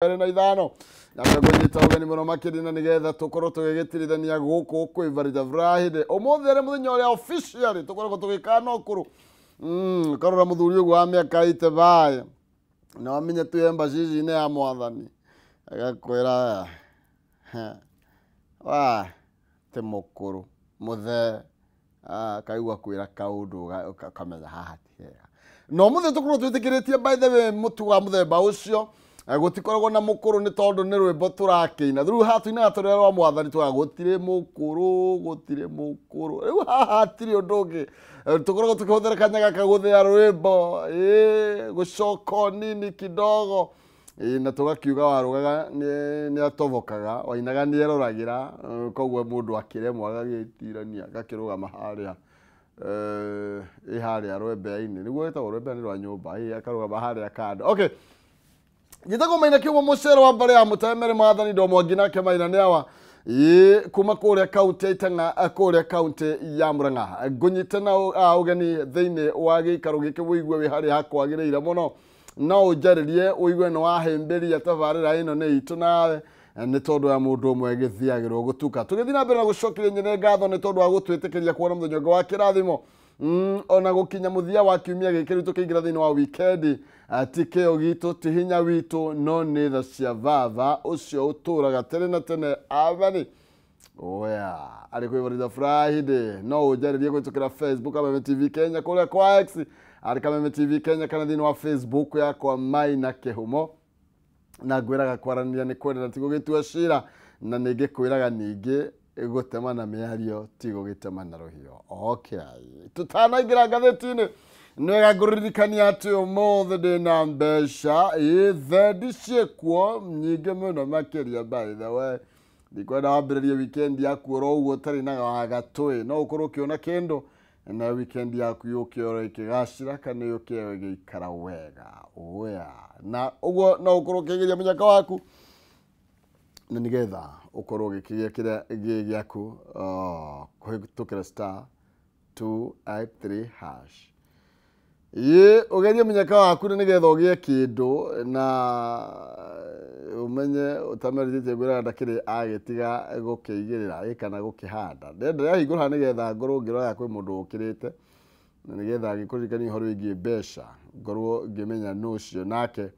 25 na ngũnyita ũgeni mũno makĩria na nĩgetha tũkorwo tũgĩgĩtirithania gũkũ kwĩ Varija Friday. Ũmũthĩ arĩ mũthenya ũrĩa officially tũkoragwo tũgĩkana ũkũrũ. Karora mũthuri ũguo wa mĩaka 85 na wamenye twĩ embassy-inĩ ya mwathani agakwĩra wa ti mũkũrũ mũthee, kaigua kwĩra kaũndũ ũkamenya haha ti hega. Na ũmũthĩ tũkorwo twĩtĩkĩrĩtie, by the way, mũtu wa mũthemba ũcio gũtikoragwo na mũkũrũ nĩ tondũ nĩ rwĩmbo tũrakĩina. Rĩu haha tũinaga tũrĩ rwa mwathani tũgaga gũtirĩ mũkũrũ, gũtirĩ mũkũrũ. Rĩu haha hatirĩ ũndũ ũngĩ, tũkoragwo tũkĩhũthĩra kanya gaka gũthĩa rwĩmbo, gũcoka nini kidogo, na tũgakiuga warũgaga nĩ atobokaga, wainaga nĩ eroragĩra, koguo mũndũ akĩremwo agagĩtirania agakĩrũgama harĩa ĩ harĩa rwembea-inĩ, nĩguo wĩtagwo rwembea nĩ rwa nyũmba, akarũgama harĩa kando. Okay, njĩtagwo Maina Kiugo mũcere wa mbarĩ ya mũtemere mwathani ndo mwangi nake Maina nĩ awa kuma kũrĩa kaunti ya Itang'a, kũrĩa kaunti ya Murang'a. Ngũnyite na ũgeni thĩinĩ wa gĩikaro gĩkĩ wĩigue wĩ harĩa hakwagĩrĩire mũno, no ũnjarĩrie ũigue nĩ wahĩmbĩria tabarĩra ĩno nĩ itũ nawe nĩ tondũ ya mũndũ ũmwe gĩthiagĩrwo gũtuka. Tũgĩthiĩ na mbere na gũcokeria nyene ngatho nĩ tondũ wa gũtwĩtĩkĩria kuona mũthenya ũngĩ wa kĩrathimo, ona gũkinya mũthia wa kiumia gĩkĩ rĩu tũkĩingĩra thĩinĩ wa wikendi. Ti kĩo gitũ, ti hinya witũ, no nĩ tha cia baba ũcio ũtũraga tene na tene. Amani. Oya arĩ kwĩ Varija Friday, no ũnjarĩrie kũhĩtũkĩra Facebook Kameme TV Kenya, kũrĩa kwa X arĩ Kameme TV Kenya, kana thĩinĩ wa Facebook yakwa Maina Kĩhumo. Na ngwĩraga kwaranĩria nĩ kwendana ti gũgĩtua cira, na nĩ ngĩkwĩraga ningĩ gũtema na mĩario ti gũgĩtema na rũhiũ. Okay, tũtanaingĩra ngathĩti-inĩ nĩ wega ngũririkania atĩ ũmũthĩ ndĩna mbeca thendi ciĩkuo nyingĩ mũno makĩria. By the way, ndikwenda wambĩrĩrie weekend yaku oro ũguo ũtarĩ na wagatũĩ, no ũkorwo ũkĩona kĩndũ na weekend yaku yũke oro ĩkĩgacĩra kana yũke ĩgĩikara wega. Oya, na ũguo no ũkorwo ũkĩgeria mũnyaka waku na nĩgetha ũkorwo ũgĩkĩgĩa kĩrĩa gĩ gĩaku kũhĩtũkĩra star 283 hash. Ĩ ũgerie mũnyaka waku na nĩgetha ũgĩe kĩndũ na ũmenye ũtamerithĩtie ngwĩraga ndakĩrĩ agĩtiga gũkĩigĩrĩra kana gũkĩhanda. Ndenda yahingũra nĩgetha ngorwo ngĩroya kwĩ mũndũ ũkĩrĩte na nĩgetha ngĩkũririkania ũhoro wĩgiĩ mbeca, ngorwo ngĩmenya nũ ũcio nake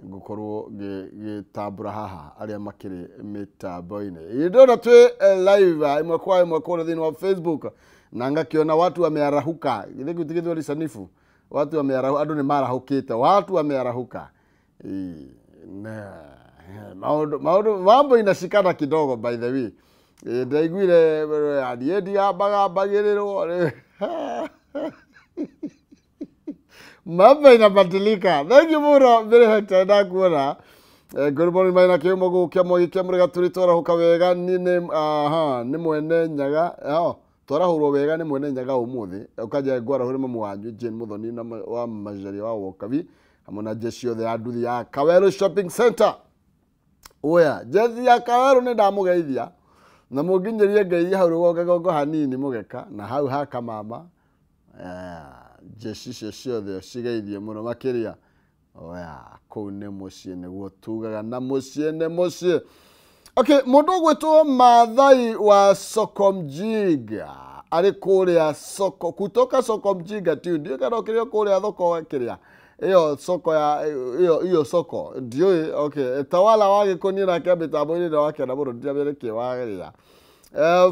ngũkorwo ngĩtambũra haha arĩa makĩrĩ mĩtambo-inĩ. Ndona twĩ live ĩmwe kwa ĩmwe kũrĩa thĩinĩ wa Facebook na ngakĩona watu wamearahuka. Githĩ kĩu ti gĩthweri sanifu? Watu wamearahuka, andũ nĩ marahũkĩte, watu wamearahuka. Maũndũ mambo inashikana kidogo, by the way. Ndaiguire niĩ ndigambagambagĩrĩrwo, mambo inabadilika. Thank you mũno Mbere Hector, ndakuona. Good morning Maina Kĩhumo gũkũ kĩa kĩa Mũrĩga tũrĩ twarahũka wega nĩ mwene Nyaga. Twarahũrwo wega nĩ mwene Nyaga ũmũthĩ. Ũkanja ngwarahũre mamu wanyu Jane Muthoni na wa Majaria wa Wokabi hamwe na jeshi yothe ya nduthi ya Kawerũ Shopping Center. Oya, jeshi ya Kawerũ nĩ ndamũgeithia na mũnginyĩrie ngeithia hau rũgongo hanini mũgeka na hau haka mama. Jeshi icio ciothe cigeithie mũno makĩria. Oya, kũu nĩ mũciĩ nĩguo tugaga na mũciĩ nĩ mũciĩ. Okay, mũndũ ũgwĩtwo Maathai wa Soko Mjinga arĩ kũrĩa soko, kutoka Soko Mjinga tu ndiũĩ kana ũkĩrĩ kũrĩa thoko kĩrĩa ĩyo soko ya ĩyo soko ndiũĩ. Okay, tawala wa gĩkũniĩ nake mĩtambo-inĩ nĩ wakena mũno ndiramenya nĩkĩ wagĩrĩra.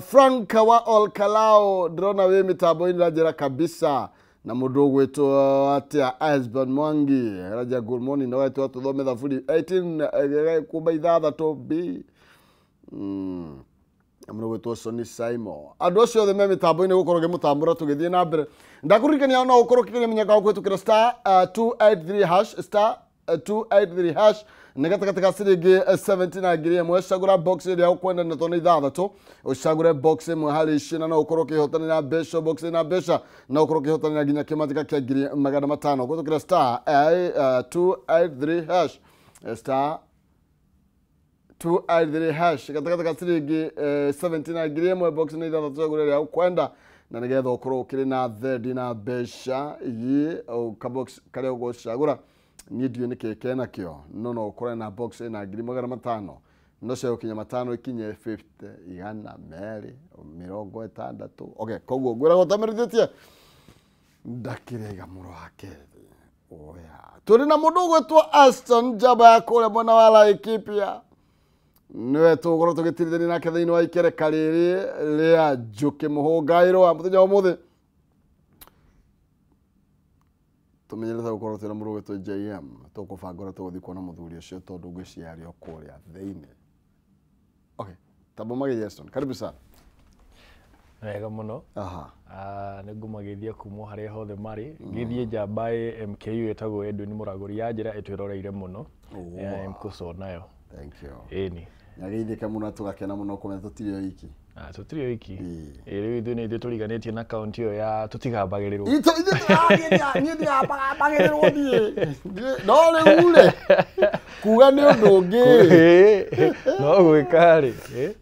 Frank wa Olkalao ndĩrona wĩ mĩtambo-inĩ na njĩra kabisa, na mũndũ ũgwĩtwo atĩa Esban Mwangi raja good morning, na wetwo tũthome thaburi 18 kuma 6 b mũndũ ũgwĩtwo Sonny Simon. Andũ acio othe me mĩtambo-inĩ gũkorwo ngĩmũtambũra tũgĩthiĩ na mbere. Ndakũririkania no ũkorwo ũkĩgeria mũnyaka wa kũhĩtũkĩra star 283 hash, star 283 hash nĩ gatagatĩ ka ciringi 70 na 1000. Cagũra box ĩrĩa ũkwenda na tondũ nĩ ithathatũ, ũcagũre box ĩmwe harĩ icio na no ũkorwo ũkĩhotanĩra mbeca, box ĩna mbeca no ũkorwo ũkĩhotanĩra nginya kĩmatĩka kĩa 500,000 kũhĩtũkĩra star 283 hash, star 283 hash gatagatĩ ka ciringi 70 na 1000, box nĩ ithathatũ, cagũra ĩrĩa ũkwenda na nĩgetha ũkorwo ũkĩrĩ na thendi na mbeca kabox karĩa ũgũcagũra Niĩ ndiũĩ nĩkĩ kenakĩo, no no ũkore na box ĩna 500,000, no cia gũkinya 5 ikinye 50, 260. Okay, koguo ngwĩraga ũtamerithĩtie ndakĩrega mũro wake. Oya, tũrĩ na mũndũ ũgwĩtwo Aston Njamba ya kũrĩa mwena wa Laikipia, nĩwe tũgũkorwo tũgĩtirithania nake thĩinĩ wa ikereka rĩrĩ rĩa Njũkĩ Mũhũngaĩrwa mũthenya wa ũmũthĩ. Tũmenyerete gũkorwo twĩna mũndũ ũgwĩtwo JM, tũkũbanga ũrĩa tũgũthiĩ kuona mũthuri ũcio tondũ ngwĩciria arĩ o kũrĩa thĩinĩ. Okay, tamba mageithie Aston, karibu sana. Wega mũno. Aha. Nĩ ngũmageithia kuma harĩa hothe marĩ. Ngĩthiĩ njamba MKU ĩtagwo Edwin Mũragũri ya njĩra ĩtwĩroreire mũno. Oh. Mkuso nayo. Thank you. Ĩni. Nyageithĩke mũno, tũgakena mũno kũmenya tũtirĩ o iki. Tũtirĩ o iki. Ĩĩ. Ĩ, rĩu ithuĩ nĩ ithuĩ tũriganĩtie na kaunti ĩyo ya tũtigambagĩrĩrwo. Niĩ ndigambagĩrĩrwo niĩ. No rĩu rĩ, kuga nĩ ũndũ ũngĩ. No gwĩka rĩ.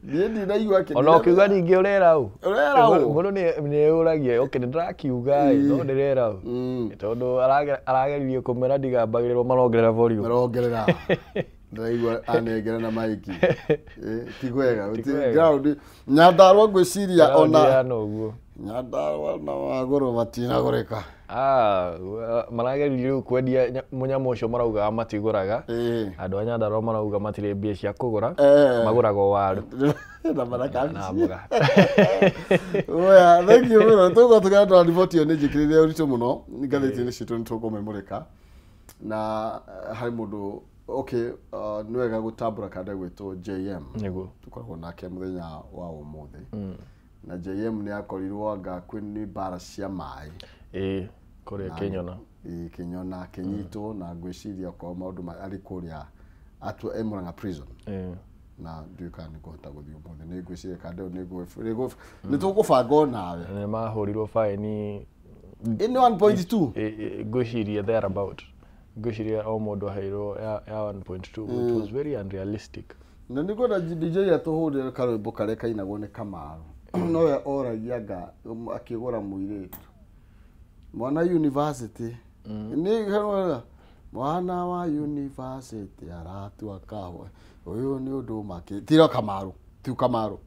Niĩ ndinaigua kĩ- Ona ũkiuga ningĩ ũrera ũ. Ũrera ũ? Mũndũ nĩ eyũragia, okay, nĩ ndĩrakiuga ĩ, no ndĩrera ũ. Tondũ arageririe kũmera ndigambagĩrĩrwo, marongerera volume. Marongerera. Ndĩraigua anengera na maiki. Ti kwega. Ti kwega. Ground Nyandarua ngwĩciria Ground ona ĩhana ũguo. Nyandarua na Magũrũ matinagũrĩka. Marageririe rĩu kwendia mũnyamũ ũcio, maraugaga matigũraga. Andũ a Nyandarua marauga matirĩ mbia cia kũgũra. Magũraga o waru. Na marakabici. Na mboga. Oya, thank you mũno. Tũgũkorwo tũkĩona riboti ĩyo nĩ njĩkĩrĩre ũritũ mũno ngathĩti-inĩ citũ, nĩ tũkũmĩmũrĩka na harĩ mũndũ, okay, nĩ wega gũtambũra kanda gwĩtwo JM. Nĩguo. Tũkoragwo nake mũthenya wa ũmũthĩ, na JM nĩ akorirwo anga kwĩ mbara cia maĩ. Ĩĩ, kũrĩa Kĩnyona. Ĩĩ, Kĩnyona, akĩnyitwo, na ngwĩciria okorwo maũndũ arĩ kũrĩa atua e Murang'a prison. Na ndiũĩ kana nĩ ngũhota gũthiĩ ũmũthĩ, nĩ ngwĩciria kanda ĩyo nĩ tũgũbanga o nawe. Nĩ mahũrirwo baĩni. Ĩ, nĩ 1.2. Ngwĩciria thereabout, ngwĩciria o mũndũ aheirwo ya 1.2, which was very unrealistic. Na nĩ ngwenda DJ atũhũrĩre karwĩmbo karĩa kainagwo nĩ Kamaru, nowe oragia anga akĩgũra mũirĩtu mwana university, nĩ mwana wa university aratua kahũa, ũyũ nĩ ũndũ makĩ tira Kamaru, tiu Kamaru,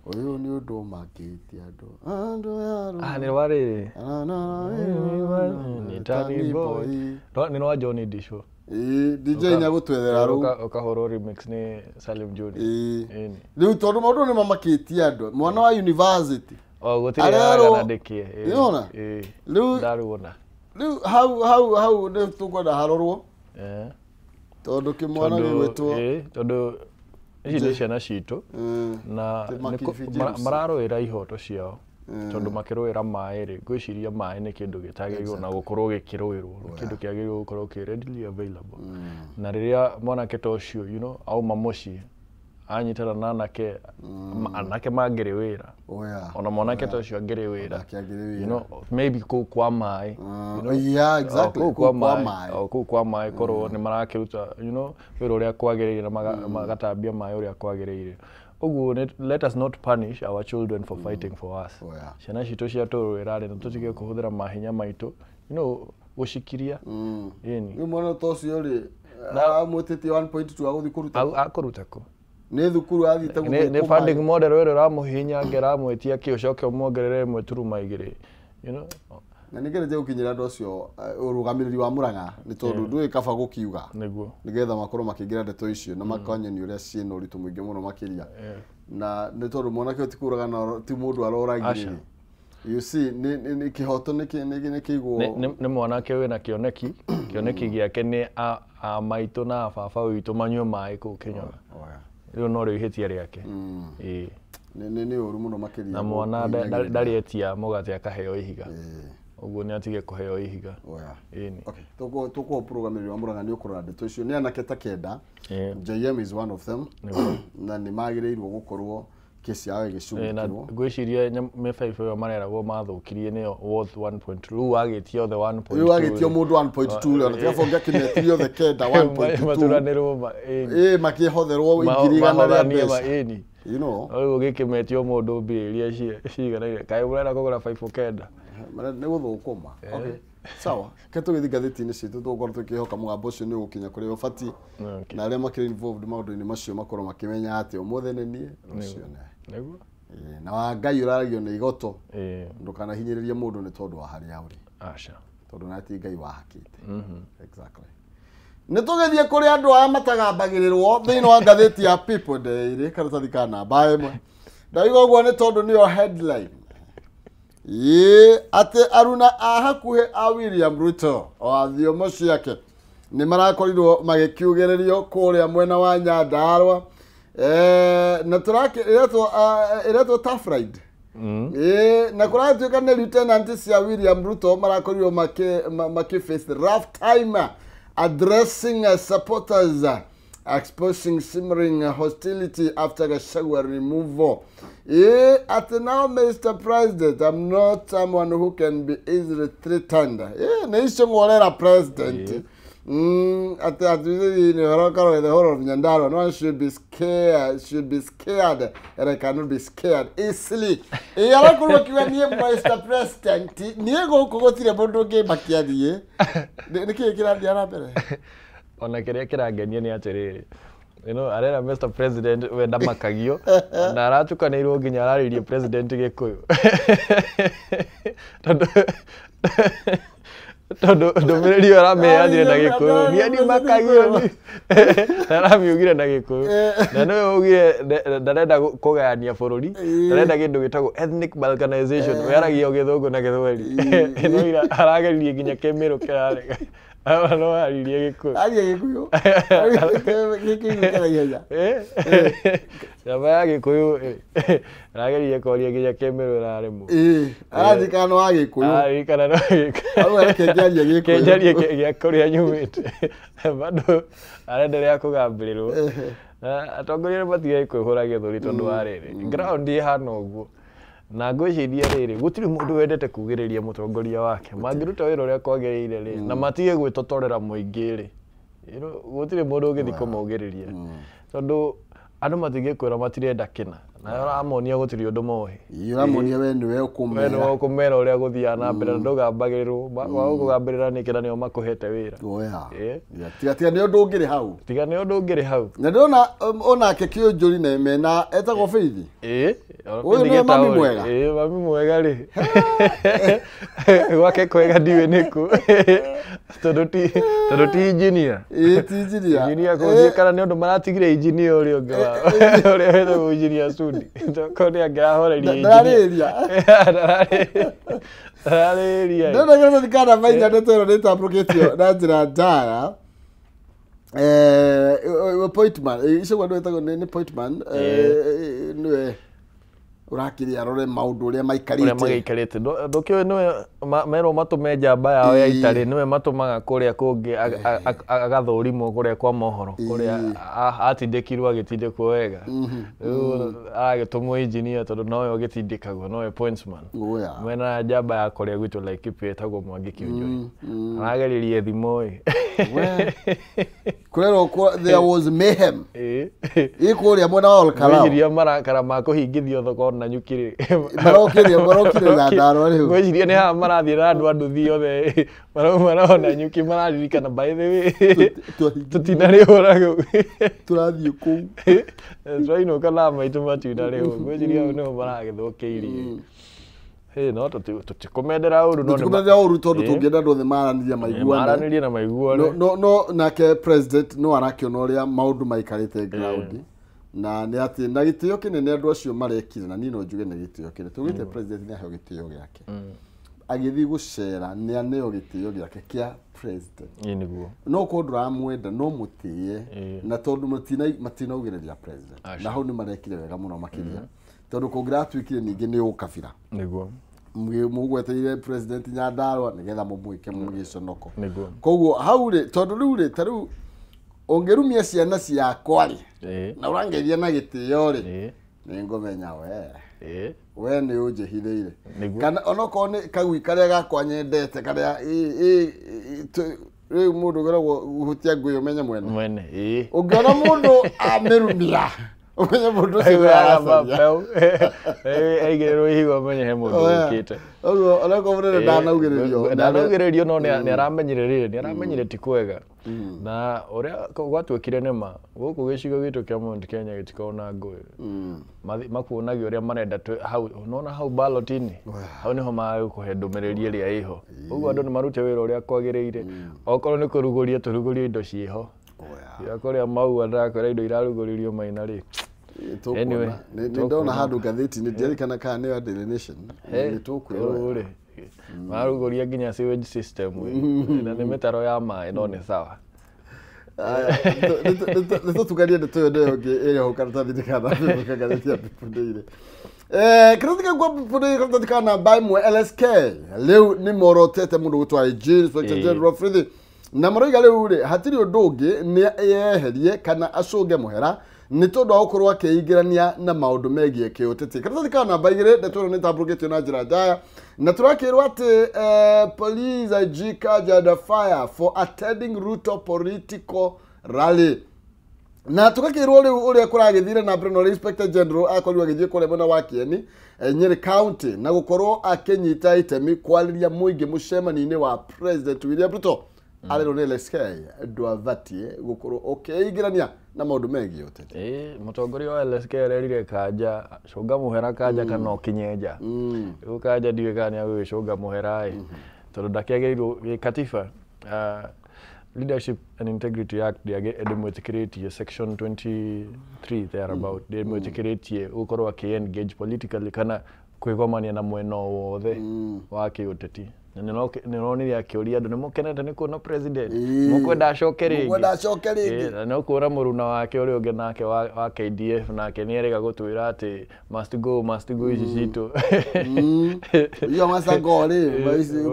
ũyũ nĩ ũndũ makĩtie andũ andũ ya Nĩ rwarĩ Nĩ Tani Boy. Nĩ rwa Johnny Disho. Ĩĩ, DJ nĩ agũtwethera rũu. Ũkahũrwo remix nĩ Salim Juni. Ĩĩ. Ĩni. Rĩu tondũ maũndũ nĩ mamakĩtie andũ, mwana wa university O gũtirĩ Arerwo- aragana ndĩkĩe. Nĩwona? Rĩu Ndaruona. Rĩu hau nĩ tũkwenda harorwo tondũ kĩmwana gĩgwĩtwo Tondũ ici nĩ ciana citũ na Ti nĩ Makibi James. mararũĩra ihoto ciao, tondũ makĩrũĩra maĩ rĩ, ngwĩciria maĩ nĩ kĩndũ gĩtagĩrĩirwo na gũkorwo gĩkĩrũĩrwo, nĩ kĩndũ kĩagĩrĩirwo gũkorwo kĩ readily available. Na rĩrĩa mwanake ta ũcio auma mũciĩ anyitana na anake, anake mangĩrĩ wĩra, Oya. ona mwanake ta ũcio angĩrĩ wĩra, Onake angĩrĩ wĩra. Maybe kũu kwa maĩ, Yeah, exactly. o kũu kwa Kũu kwa maĩ, maĩ. o kũu kwa maĩ korwo nĩ marakĩruta wĩra ũrĩa kwagĩrĩire na magatambia maĩ ũrĩa kwagĩrĩire. Ũguo let us not punish our children for fighting for us. Oya. Ciana citũ ciatũrũĩra rĩ, na tũtige kũhũthĩra mahinya maitũ gũcikiria. Ĩni. Rĩu mwana ta ũcio rĩ, amwĩtĩtie 1.2 agũthiĩ kũruta Akũruta kũ? Nĩ thukuru athiĩte Nĩ gũthiĩ nĩ kũ funding maĩ. model ĩrĩa ũramũhihinya ĩramwĩtia kĩ, ũcoke ũmuongerere 1.2. Na nĩ ngeretie gũkinyĩra andũ acio, ũrũgamĩrĩri wa Murang'a, nĩ tondũ ndũĩ kaba gũkiuga Nĩguo. nĩgetha makorwo makĩingĩra ndeto icio na makanyoni ũrĩa ciĩna ũritũ mũingĩ mũno makĩria, na nĩ tondũ mwanake ũyũ ti kũraga na ti mũndũ aroragire Aca. rĩ. You see, nĩ kĩhoto nĩ kĩigwo. Nĩ mwanake wĩna kĩoneki, kĩoneki gĩake nĩ a maitũ na a baba witũ manyue maĩ kũu Kĩnyona. Oya. Rĩu no rĩo ihĩtia rĩake. Ĩĩ. Nĩ ũru mũno makĩria. Na mwana kũhinyagĩrĩria. ndarĩ etia mũgate akaheo ihiga. Ĩĩ. Ũguo nĩ atige kũheo ihiga. Oya. Ĩni. Okay, tũkũhe mũrũgamĩrĩri wa Murang'a nĩ ũkũrora ndeto icio, nĩ anake ta 9. Ĩĩ. JM is one of them. Nĩguo. Na nĩ magĩrĩirwo gũkorwo kesi yao Na ĩgĩcugurĩkĩrwo. Ngwĩciria mĩbaibũ ĩyo mareragwo mathũkirie nĩyo worth 1.2, rĩu wagĩtia othe 1.2. Rĩu wagĩtio mũndũ 1.2 rĩ, ona tiga bonge akĩmetirie othe 9 1.2. Maturanĩrwo ĩni. Ĩ, makĩhotherwo 100,000 rĩa Mahothanie mbeca. ĩni. Rĩu gĩkĩmetio mũndũ mbia iria ciganaine, kaĩ mũrenda kũgũra baibũ 9? Nĩ gũthũkũma. Okay. Sawa, ke tũgĩthiĩ ngathĩti-inĩ citũ tũgũkorwo tũkĩhoka mũgambo ũcio nĩ ũgũkinya kũrĩa ũbatiĩ. Okay. Na arĩa makĩrĩ involved maũndũ-inĩ macio makorwo makĩmenya atĩ ũmũthĩ nĩ niĩ, rũciũ nĩ. Nĩguo. Ĩĩ, na wa Ngai ũraragio nĩ igoto. Ĩĩ. Ndũkanahinyĩrĩrie mũndũ nĩ tondũ wa harĩa ũrĩ. Aca. Tondũ na ti Ngai wahakĩte. Exactly. Nĩ tũgĩthiĩ kũrĩ andũ aya matagambagĩrĩrwo thĩinĩ wa ngathĩti ya People Daily karatathi ka namba 1. Ndauga ũguo nĩ tondũ nĩyo headline. Ĩĩ, atĩ aruna a hakuhĩ a William Ruto o a thiomo ciake nĩ marakorirwo magĩkiugĩrĩrio kũrĩa mwena wa Nyandarua. Na ĩretwo Tough Ride. Ĩĩ, na kũratuĩka nĩ lieutenant cia William Ruto marakorirwo makĩ face rough time addressing supporters, exposing simmering hostility after Gachagua removal. At now, Mr. President, I'm not someone who can be easily threatened. Nĩ icio ng'orera president. At the whole of Nyandarua, no one should be scared, and I cannot be scared easily. Arakorwo akiuga niĩ Mr. President, niĩ gũkũ gũtirĩ mũndũ ũngĩmakia niĩ. Nĩ kĩĩ kĩrathiĩ na mbere? Ona kĩrĩa kĩrangenia nĩ atĩrĩrĩ, you know, arera Mr. President we ndamakagio na aratukanĩirwo nginya ararĩirie president Gĩkũyũ tondũ ndũmĩrĩri ĩyo aramĩheanire na Gĩkũyũ, niĩ ndimakagio na aramiugire na Gĩkũyũ, na nĩwe ugire ndarenda kũgayania bũrũri, ndarenda kĩndũ gĩtagwo ethnic balkanization, we aragia o Gĩthũngũ na Gĩthweri, no ira arageririe nginya Kĩmĩrũ kĩrarega. No aririe Gĩkũyũ. Aria Gĩkũyũ. Gĩkũyũ kĩra ihenya. Njamba ya Gĩkũyũ arageririe kwaria nginya Kĩmĩrũ ĩraremwo. Ĩĩ, araririkana wa Gĩkũyũ. Araririkana no Gĩkũyũ. Arauga reke njarie Gĩkũyũ. Kĩnjarie gĩa kũrĩa nyumĩte. Bado arenderea kũgambĩrĩrwo. Atongoria nĩ matige kwĩhũra gĩthũri tondũ wa rĩrĩ. Ground ĩhana ũguo. Na ngwĩciria rĩrĩ, gũtirĩ mũndũ wendete kugĩrĩria mũtongoria wake. Mangĩruta wĩra ũrĩa kwagĩrĩire rĩ, na matige gwĩtotorera mũingĩ rĩ, gũtirĩ mũndũ ũngĩthiĩ kũmaugĩrĩria. Tondũ andũ matingĩkwĩra matirenda kĩna, na ũramonia gũtirĩ ũndũ moĩ. Ũramonia we nĩwe ũkũmera. We nĩwe ũkũmera ũrĩa gũthiaga na mbere, na ndũgambagĩrĩrwo. Waga kũgambĩrĩra nĩkĩ na nĩo makũhete wĩra. Tiga tiga nĩ ũndũ ũngĩrĩ hau. Tiga nĩ ũndũ ũngĩrĩ hau. Na ndĩrona onake Kĩũnjũri na mena etagwo Faith. Ĩĩ. Ũyũ nĩwe mami mwega. Ĩĩ, mami mwega rĩ. Gwake kwega ndiũĩ nĩkũ. Tondũ ti engineer. Ĩĩ, ti engineer. Engineer kũthiĩ kana nĩ ũndũ maratigire engineer ũrĩa ũngĩ wao. Ũrĩa wĩtagwo engineer Sudi. Tokorwo nĩ angĩrahoreria engineer. Ndararĩria. Ndararĩria. Ndĩrona karatathi ka namba inya ndeto ĩno nĩ ĩtambũrũkĩtio na njĩra njaya. Pointman, icio ũguo wĩtagwo nĩ Pointman, nĩwe ũrakĩrĩ arore maũndũ ũrĩa maikarĩte. Ũrĩa magĩikarĩte. Ndũkĩũĩ nĩwe merwo matũme njamba yao ya itarĩ, nĩwe matũmaga kũrĩa kũngĩ agathũrimwo kũrĩa kwa mohoro, kũrĩa atindĩkirwo agĩtindĩkwo wega. Rĩu aragĩtũmwo engineer tondũ nowe ũgĩtindĩkagwo, nowe pointsman. Mwena njamba ya kũrĩa gwitũ Laikipia ĩtagwo Mwangi Kĩũnjũri. Arageririe thimo ĩ. Kũrerwo there was mayhem. Ĩ kũrĩa mwena wa Olkalou. Ngwĩciria marakara ma kũhingithio thoko na nyuki rĩ. Marokire Nyandarua rĩu. Ngwĩciria nĩ haha marathiĩ na andũ a nduthi othe marauma nao na nyuki mararirikana by the way. Tũtinarĩhwo kũu. Tũrathiĩ kũu. Tũrainũka na maitũ matinarĩhwo. Ngwĩciria hau nĩho maragĩthũkĩirie. No tũtikũmendera ũru, no tũtikũmendera ũru tondũ tũngĩenda andũ othe maranĩrie maiguane. Maranĩrie na maiguane. No nake president no arakĩona ũrĩa maũndũ maikarĩte ground. Na nĩ atĩ na gĩtĩo kĩnene andũ acio marekire, na niĩ no njuge nĩ gĩtĩo kĩnene. Tugĩte president nĩ aheo gĩtĩo gĩake. Agĩthiĩ gũcera nĩ aneo gĩtĩo gĩake kĩa president. Ĩĩ nĩguo. No korwo ndũramwenda no mũtĩe, na tondũ matinaugĩrĩria president. Na hau nĩ marekire wega mũno makĩria. Tondũ kũngĩratuĩkire ningĩ nĩ ũkabira. Nĩguo. Mũgweteire president Nyandarua nĩgetha mũmwĩke mũgĩconoko. Nĩguo. Koguo hau rĩ, tondũ rĩu rĩ, ta rĩu ũngĩrumia ciana ciakwa rĩ, na ũrangeria na gĩtĩo rĩ, nĩ ngũmenya we. We nĩ ũnjĩhithĩire. Kana onokorwo nĩ kagui karĩa gakwa nyendete, karĩa rĩu mũndũ ũkoragwo ũhutia ngũĩ ũmenye mwene. Mwene, ĩĩ. Ũngĩona mũndũ amĩrumia, Ũmenye mũndũ ũcio nĩ aracaria. Aigĩrĩrwo ihiga ũmenye he mũndũ ũkĩte. Ũguo onakorwo mũnene ndanaugĩrĩrio. Ndanaugĩrĩrio no nĩ aramenyire rĩrĩ, nĩ aramenyire ti kwega. Na ũrĩa gwatuĩkire nĩ ma, gũkũ gĩcigo gitũ kĩa Mount Kenya gĩtikoragwo na ngũĩ. Makuonagia ũrĩa marenda hau, nona hau ballot-inĩ, hau nĩho magũkũhe ndũmĩrĩri ĩrĩa ĩho. Ũguo andũ nĩ marute wĩra ũrĩa kwagĩrĩire. Okorwo nĩ kũrugũria tũrugũrie indo ciĩho. Tiga kũrĩa maua ndĩrakwĩra indo irarugũrĩrio maina rĩ. Anyway, nĩ ndona handũ ngathĩti-inĩ ndiarikana kana nĩ ya Daily Nation. Nĩ tũkwĩrora. Marugũria nginya sewage system na nĩ mĩtaro ya maĩ no nĩ sawa. Nĩ tũtunganie ndeto ĩyo nĩyo ĩngĩ ĩrĩ ho karatathi-inĩ ka ngathĩti ya People Daily. Karatathi kau ka People Daily karatathi ka namba ĩmwe LSK rĩu nĩ morotete mũndũ gwĩtwo IG Inspector General Frithi na maroiga rĩu rĩ hatirĩ ũndũ ũngĩ nĩ eyeherie kana acũnge mũhera nĩ tondũ wa gũkorwo akĩingĩrania na maũndũ megiĩ kĩũteti. Karatathi ka namba igĩrĩ ndeto ĩno nĩ ĩtambũrũkĩtio na njĩra njaya na tũrakĩrwo atĩ police IG Kajiado fire for attending Ruto political rally. Na tũgakĩrwo rĩu ũrĩa kũragĩthire na mbere na ũrĩa Inspector General akorirwo agĩthiĩ kũrĩa mwena wa Kieni Nyeri County na gũkorwo akĩnyita itemi kwarĩria mũingĩ mũcemanio-inĩ wa President William Ruto. Arerwo nĩ LSK ndwabatiĩ gũkorwo ũkĩingĩrania na maũndũ megiĩ ũteti. Mũtongoria wa LSK arerire Kanja cũnga mũhera Kanja kana ũkinye nja. Rĩu Kanja ndiũĩ kana nĩ agũgĩcũnga mũhera ĩ tondũ ndakĩagĩrĩirwo gĩkatiba Leadership and Integrity Act ndĩmwĩtĩkĩrĩtie section 23 thereabout ndĩmwĩtĩkĩrĩtie gũkorwo akĩ-engage politically kana kwĩgomania na mwena o wothe wa kĩũteti. Na nĩronire akĩũria andũ nĩ mũkenete nĩ kuona president mũkwenda acoke rĩngĩ. Mũkwenda acoke rĩngĩ. Na no kuona mũruna wake ũrĩa ũngĩ nake wa KDF nake nĩ erĩga gũtwĩra atĩ must go ici citũ. Iyo must go rĩ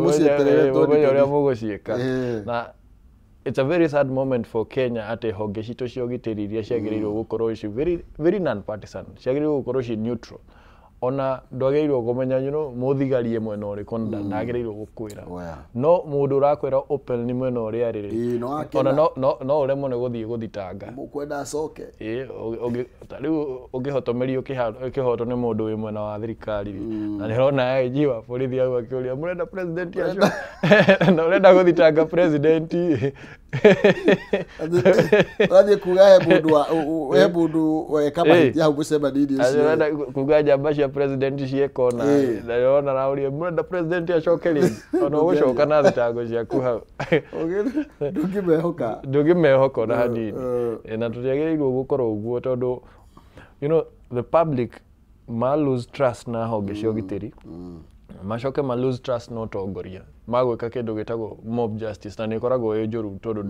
mũcieterere tondũ ũrĩa mũgũciĩka. Na it's a very sad moment for Kenya atĩ honge citũ cia ũgitĩri iria ciagĩrĩirwo gũkorwo ci very very non-partisan, ciagĩrĩirwo gũkorwo ci neutral. Ona ndwagĩrĩirwo kũmenya you know mũthigari mwena ũrĩkũ ndagĩrĩirwo gũkwĩra. No mũndũ ũrakwĩra open nĩ mwena ũrĩa rĩ ona no ũremwo nĩ gũthiĩ gũthitanga. Mũkwenda acoke. Ta rĩu ũngĩhotomerio kĩhoto nĩ mũndũ wĩ mwena wa thirikari na nĩ ũrona IG wa borithi hau akĩũria mũrenda president acio na ũrenda gũthitanga president. Ũrathiĩ kuga he mũndũ weka mahĩtia hau mũcemanio-inĩ ũcio. Ũrenda kuga njamba cia president ciekona na ũrona araũria mũrenda president acoke rĩngĩ ona ũgũcoka na thitango ciaku hau. Ndũngĩmehoka. Ndũngĩmehoka ona hanini. Na tũtiagĩrĩirwo gũkorwo ũguo tondũ you know the public ma lose trust na honge cia ũgitĩri macoke ma lose trust na ũtongoria magwĩka kĩndũ gĩtagwo mob justice na nĩ ĩkoragwo ĩ njũru tondũ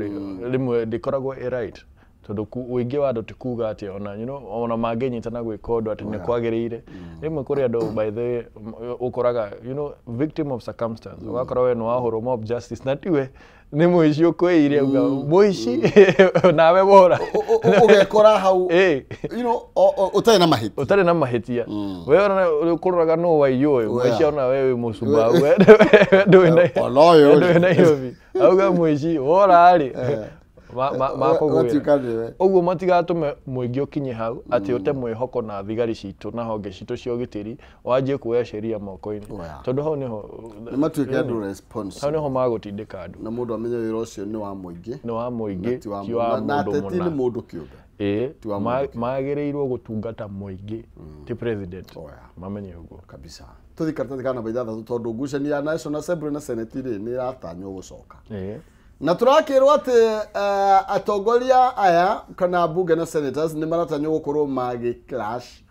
rĩmwe ndĩkoragwo ĩ right tondũ ũingĩ wa andũ ti kuga atĩ ona you know ona mangĩnyitana gwĩka ũndũ atĩ nĩ kwagĩrĩire. Rĩmwe kũrĩ andũ by the way ũkoraga you know victim of circumstance ũgakora we nĩ wahũrwo mob justice na tiwe nĩ mũici ũkwĩire uga mũici nawe wora ũgekora hau you know ũtarĩ na mahĩtia. Ũtarĩ na mahĩtia. We ona ũkũroraga nũ waiyũ ũyũ mũici ona we wĩ mũcumba we ndũĩ Nairobi auga mũici wora rĩ makũgwĩra. Ũguo matigatũme mũingĩ ũkinye hau atĩ ũte mwĩhoko na thigari citũ na honge citũ cia ũgitĩri wanjie kuoya sheria moko-inĩ tondũ hau nĩho nĩ matuĩke andũ responsible. Hau nĩho magũtindĩka andũ. Na mũndũ amenye wĩra ũcio nĩ wa mũingĩ. Nĩ wa mũingĩ ti wa mũndũ mũna. Na ateti nĩ mũndũ kĩũmbe. Magĩrĩirwo gũtungata mũingĩ ti president. Mamenye ũguo kabisa. Tũthiĩ karatathi ka namba ithathatũ tondũ ngucanio ya National Assembly na Senate rĩ nĩ ĩratanywo gũcoka. Na tũrakĩrwo atĩ atongoria aya kana mbunge na senators nĩ maratanywo gũkorwo magĩ clash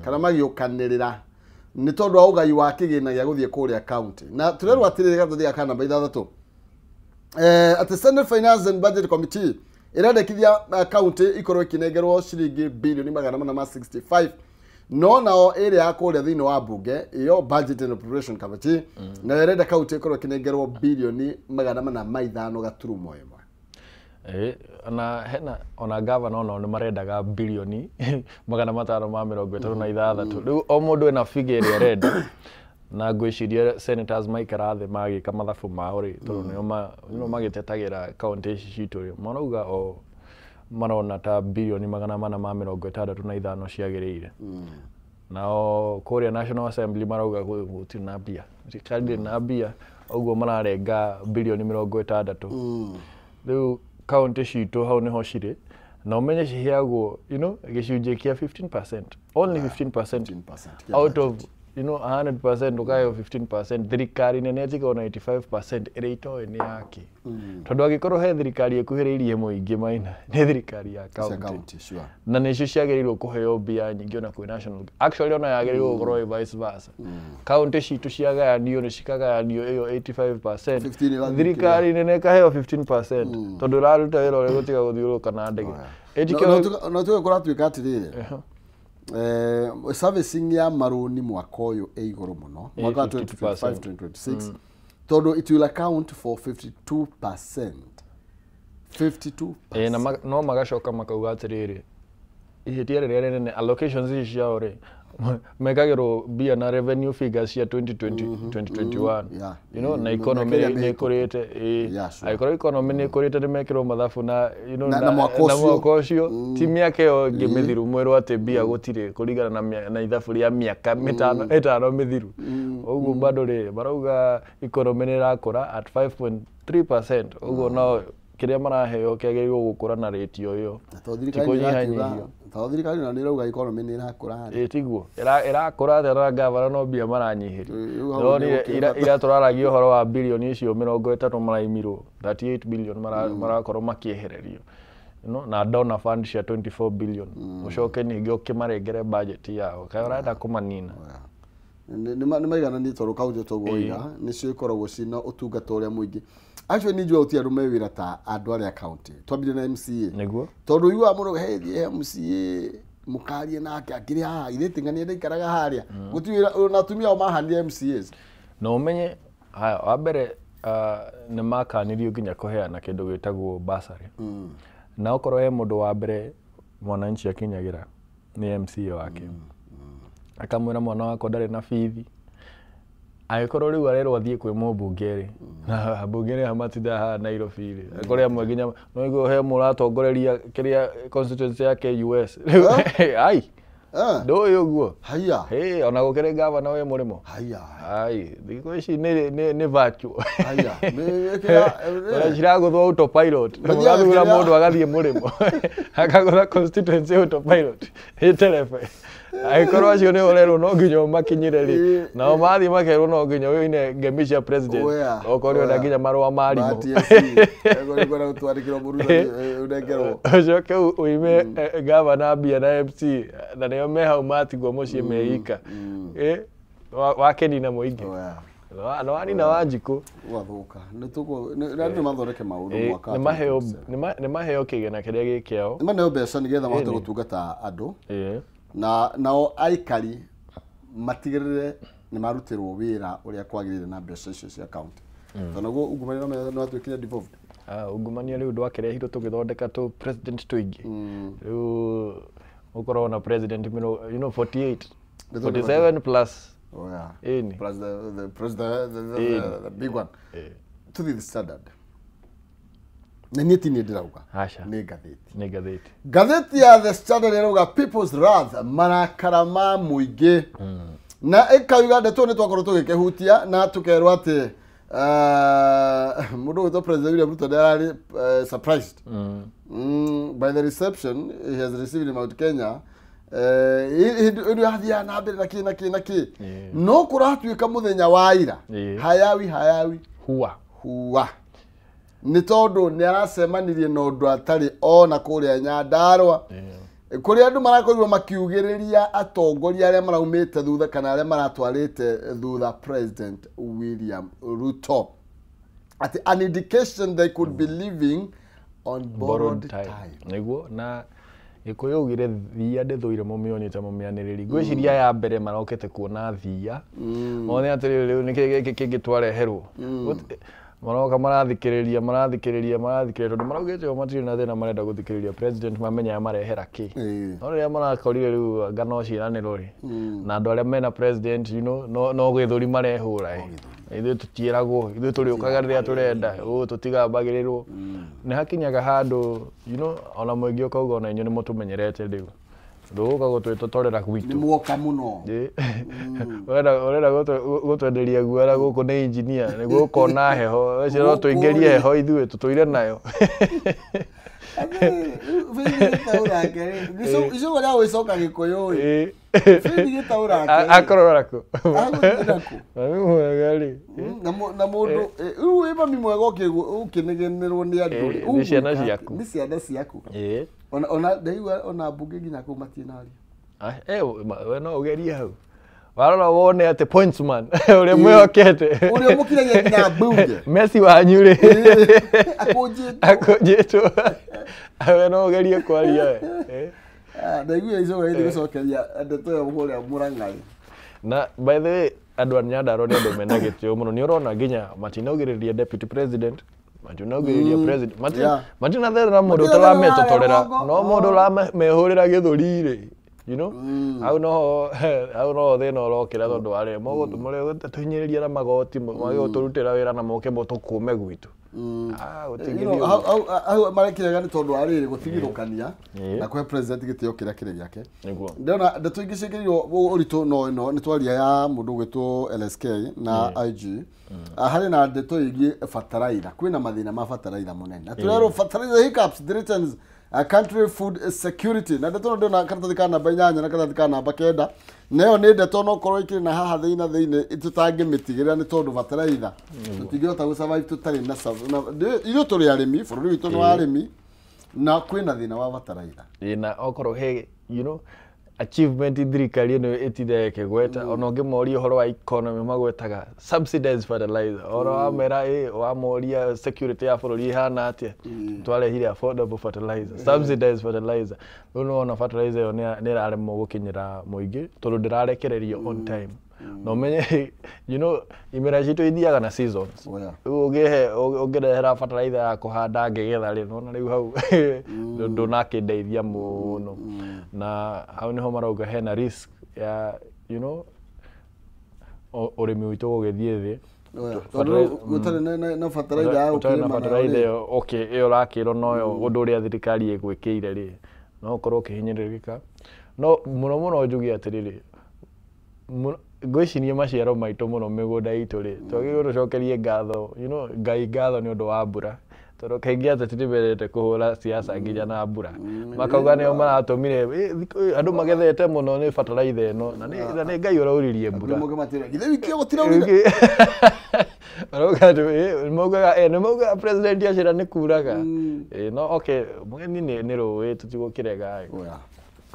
kana magĩũkanĩrĩra nĩ tondũ wa ũgai wa kĩgĩna gĩa gũthiĩ kũrĩa county. Na tũrerwo atĩrĩrĩ karatathi ka namba ithathatũ atĩ Senate Finance and Budget Committee ĩrendekithia county ikorwo ĩkĩnengerwo ciringi bilioni 465 no nao ĩrĩa ya kũrĩa thĩinĩ wa mbunge ĩyo Budget and Appropriation Committee na ĩrenda county ĩkorwo ĩkĩnengerwo bilioni 405.1. Na hena ona governor onao nĩ marendaga bilioni 536. Rĩu o mũndũ ena figure ĩrĩa arenda na ngwĩciria senators maikara thĩ magĩka mathabu mao rĩ tondũ nĩo magĩtetagĩra county ici citũ rĩ marauga o marona ta bilioni 465 ciagĩrĩire. Nao kũrĩa National Assembly marauga gũtirĩ na mbia, thirikari ndĩrĩ na mbia, ũguo mararenga bilioni 60. Rĩu kaunti citũ hau nĩho cirĩ, na ũmenye ciheagwo gĩcunjĩ kĩa 15%, only 15%, 15% out of 100%, ũkaheo 15%. Thirikari nene ĩtigwo na 85% ĩrĩa itoĩ nĩ yake, tondũ angĩkorwo he thirikari ĩkuhĩrĩirie mũingĩ maina nĩ thirikari ya cia kaunti, county, sure. Na nĩcio ciagĩrĩirwo kũheo mbia nyingĩ ona kwĩ national. Actually ona yagĩrĩirwo gũkorwo ĩ vice versa, kaunti citũ ciagayanio nĩ cikagayanio ĩyo 85%, 15 ĩrathiĩ thirikari nene ĩkaheo 15%, tondũ ĩraruta wĩra ũrĩa gũtiga gũthiũrũrũka na ndege. No tuge kũratuĩka atĩrĩrĩ, servicing ya marũni mwaka ũyũ ĩ igũrũ mũno, mwaka wa 52%. 2025 2026, tondũ it will account for 52%, 52%. Ĩ, na no magacoka makauga atĩrĩrĩ, ihĩtia rĩrĩa rĩnene allocations ici ciao rĩ, mekagĩrwo mbia na revenue figures cia 2020 2021, na economy mĩaka ĩrĩa nĩ ĩkũrĩte ĩ. Angĩkorwo economy nĩ ĩkũrĩte, nĩ mekĩrwo mathabu na Na mwaka na ũcio. mwaka ũcio, ti mĩaka ĩyo ĩngĩ mĩthiru, mwĩrwo atĩ mbia gũtirĩ kũringana na ithabu rĩa mĩaka 5 mĩthiru. Ũguo bado rĩ, marauga economy nĩ ĩrakũra at 5.3%, ũguo no kĩrĩa maraheo kĩagĩrĩirwo gũkũra na rate o ĩyo, Na to ti thirikari nĩ ĩrakiuga, kũnyihanyihio. to thirikari na nĩ ĩrauga economy nĩ ĩrakũra rĩ. Ĩ tiguo ĩrakũra atĩa na gavana no mbia maranyihĩrio? Rĩu hau Ndĩronire nĩ ira tũraragia ũhoro wa bilioni icio 30 maraimirwo, 38 billion marakorwo makĩehererio, na donor fund cia 24 billion, ũcoke ningĩ ũkĩmarengere budget yao, kaĩ ũrenda kũmanina? Nĩ maigananie, tondũ kaunti toguo oiga nĩcio ikoragwo ciĩna ũtungata ũrĩa mũingĩ. Actually nĩ njũĩ gũtirĩ andũ me wĩra ta andũ arĩa kaunti, twambire na MCA. Nĩguo. Tondũ ũiguaga mũno, hey, thiĩ he MCA mũkarie nake akĩrĩ haha ithe ting'ania ndaikaraga harĩa, gũtirĩ wĩra na atumia ao mahanire MCAs. Na ũmenye haya, wa mbere, nĩ makanirio nginya kũheana kĩndũ gĩtagwo bursary, na okorwo he mũndũ wa mbere mwananchi akinyagĩra nĩ MCA wake, akamwĩra mwana wakwa ndarĩ na bithi. Angĩkorwo rĩu arerwo athiĩ kwĩ mũmbunge rĩ, na ambunge rĩ matindaga haha Nairobi rĩ, kũrĩ amwe nginya no iguo he mũratongoreria kĩrĩa constituency yake US. Rĩu ai, ndũĩ ũguo. Haya. Hey, ona gũkĩrĩ gavana wĩ mũrĩmo. Haya. Ai, thikũ ici nĩ virtual. Haya. Ona ciragũthwo autopilot. Mathiaga Mũgathura mũndũ agathiĩ mũrĩmo, akagũtha constituency autopilot ĩterebe. Angĩkorwo acio nĩ ũrerwo no nginya ũmakinyĩre rĩ, nao mathiĩ makerwo no nginya ũine ngemi cia president, okorwo nĩ ũrenda nginya marũa ma arimũ. Twandĩkĩrwo mũrutani ũnengerwo. Ũcoke ũime gavana mbia na MC, na nĩo me hau matigwo mũciĩ meika. Wakenina mũingĩ na wanina Wanjikũ. Gwathũka nĩ tũkũ na andũ mathondeke maũndũ mwaka wa Nĩ maheo 2027. Nĩ maheo kĩgĩna kĩrĩa gĩ kĩao. Nĩ maneo mbeca nĩgetha mahote gũtungata andũ, na nao aikari matigĩrĩre nĩ marutĩrwo wĩra ũrĩa kwagĩrĩire na mbeca icio cia kaunti, tondũ naguo ungumania no watuĩkire devolved. Ah, ungumania rĩu ndwakĩrehirwo tũgĩthondeka tũ president tũingĩ, rĩu ũkorwo na president 48, 47 plus. Oh, yeah. Ĩni. Plus the plus the big one. To the Standard. Na niĩ ti niĩ ndĩrauga. Aca. Nĩ ngathĩti. Nĩ ngathĩti. Ngathĩti ya The Standard ĩrauga "People's Wrath", marakara ma mũingĩ. Na ĩkauga ndeto nĩ twakorwo tũgĩkĩhutia na tũkerwo atĩ mũndũ ũgwĩtwo President William Ruto nĩ ararĩ surprised by the reception he has received in Mount Kenya. Hĩndĩ ĩrĩa athiaga na mbere na kĩ na kĩ na kĩ, no kũratuĩka mũthenya wa ira, hayawi hayawi hua hua, nĩ tondũ nĩ aracemanirie na ũndũ atarĩ ona kũrĩa Nyandarũa, kũrĩa andũ marakorirwo makiugĩrĩria atongoria arĩa maraumĩte thutha kana arĩa maratwarĩte thutha President William Ruto, atĩ an indication they could be living on borrowed time. Nĩguo na Gĩkũyũ augire thia ndĩthũire mũmĩoni ta mũmĩanĩrĩri. Ngwĩciria ya mbere marokĩte kuona thia, mone atĩrĩrĩ, rĩu nĩkĩ gĩkĩ kĩngĩ twareherwo. Maroka marathikĩrĩria, marathikĩrĩria, marathikĩrĩria, tondũ maraugĩte o matirĩ na thĩna, marenda gũthikĩrĩria president mamenye amarehera kĩ. No rĩrĩa marakorire rĩu anga no ciĩranĩro rĩ, na andũ arĩa mena president no gĩthũri marehũra ĩ. Ithuĩ tũtiĩragwo, ithuĩ tũrĩũkaga rĩrĩa tũrenda, ũũ tũtigambagĩrĩrwo. Nĩ hakinyaga handũ, you know, ona mũingĩ ũkauga ona inyuĩ nĩ mũtũmenyerete rĩu. Ndũgũka gũtwĩtotorera gwitũ. Nĩ muoka mũno. Ũrenda gũtwenderia guara gũkũ nĩ engineer, nĩguo ũkona heho, ũcio no tũingĩrie heho ithuĩ tũtũire nayo. Icũgũ rĩa gwĩcoka Gĩkũyũ ĩ. Bĩthi gĩtaũra ke. Akorora kũ? Agũthiĩ nakũ? Mami mwega rĩ. Na mũndũ rĩu wĩ mami mwega ũkĩnegenerwo nĩ andũ rĩ. Nĩ ciana ciaku. Nĩ ciana ciaku. Ona ndaigua ona mbunge nginya kũu matinaria. We no ũgerie hau. Warora wone atĩ pointsman ũrĩa mwĩhokete. Ũrĩa mũkiragia nginya mbunge. Messi wanyu rĩ. Akũnjĩtwo. Akũnjĩtwo. We no ũgerie kwaria we. Ndaigua icoka rĩthi gũcokeria ndeto ĩyo kũrĩa Mũrang'a. Na by the way, andũ a Nyandarua nĩ andũ mena gĩtĩo mũno. Nĩ ũrona nginya matinaugĩrĩria deputy president, matinaugĩrĩria president, matinatherera mũndũ ũtarametotorera, no mũndũ ũramehũrĩra gĩthũri rĩ. You know, hau noho thĩna ũrokĩra tondũ arĩa mũrĩgũtũhinyĩrĩria na magoti, magĩgũtũrutĩra wĩra na moke mũtũkũme gwitũ. Hau marekĩrega nĩ tondũ wa rĩrĩ gũtigithũkania na kũhe president gĩtĩo kĩrĩa kĩrĩ gĩake. Ndĩrona ndeto ingĩ ciĩkĩrĩirwo ũritũ no ĩno nĩ twaria ya mũndũ ũgwĩtwo LSK na IG. Harĩ na ndeto ĩgiĩ bataraitha, kwĩna mathĩna ma bataraitha mũnene. Na tũrerwo bataraitha hiccups threatens country food security. Na ndeto ndona karatathi ka namba 8 na karatathi ka namba 9. Nayo nĩ ndeto no korwo ikĩrĩ na haha thĩinĩ na thĩinĩ tũtangĩmĩtigĩrĩra nĩ tondũ bataraitha tũtingĩhota gũ survive tũtarĩ na ithuĩ tũrĩ arĩmi, bũrũri witũ nĩ wa arĩmi na kwĩna thĩna wa bataraitha. Na okorwo he, you know, achievement thirikari ĩno ĩtindaga ĩkĩgweta, ona ũngĩmoria ũhoro wa economy magwetaga subsidized fertilizer, ona wamera wamoria security ya bũrũri ĩhana atĩa, twarehire affordable fertilizer, subsidized fertilizer. Rĩu nĩwona fertilizer ĩyo nĩ ĩraremwo gũkinyĩra mũingĩ tondũ ndĩrarekererio on time. Na ũmenye, you know, imera citũ ithiaga na seasons. Rĩu ũngĩrehera fertilizer ya kũhanda ngĩgetha rĩ, nĩwona rĩu hau ndũnakĩndeithia mũno. Na hau nĩho marauga hena risk ya, you know, ũrĩmi witũ gũgĩthiĩ thĩ. Tondũ gũtarĩ na fertilizer ya gũkĩrĩma fertilizer ĩyo, okay, ĩyo ũrakĩrwo noyo ũndũ ũrĩa thirikari ĩgwĩkĩire rĩ, no ũkorwo ũkĩhinyĩrĩrĩka. No mũno mũno njuge atĩrĩrĩ, ngwĩciria maciaro maitũ mũno mĩgũnda itũ rĩ, twagĩrĩirwo tũcokerie ngatho, you know, Ngai ngatho nĩ ũndũ wa mbura. Tondũ kaingĩ ateti nĩmendete kũhũra siasa nginya na mbura. Makauga nĩo maratũmire, andũ magethete mũno nĩ fertilizer ĩno, na nĩ Ngai ũrauririe mbura. Githĩ wiki ĩyo gũtiraurire? Marauga atĩ, nĩmaugaga president acera nĩ kuraga. No okay, mũgeni nĩ rũĩ tũtigũkĩrega.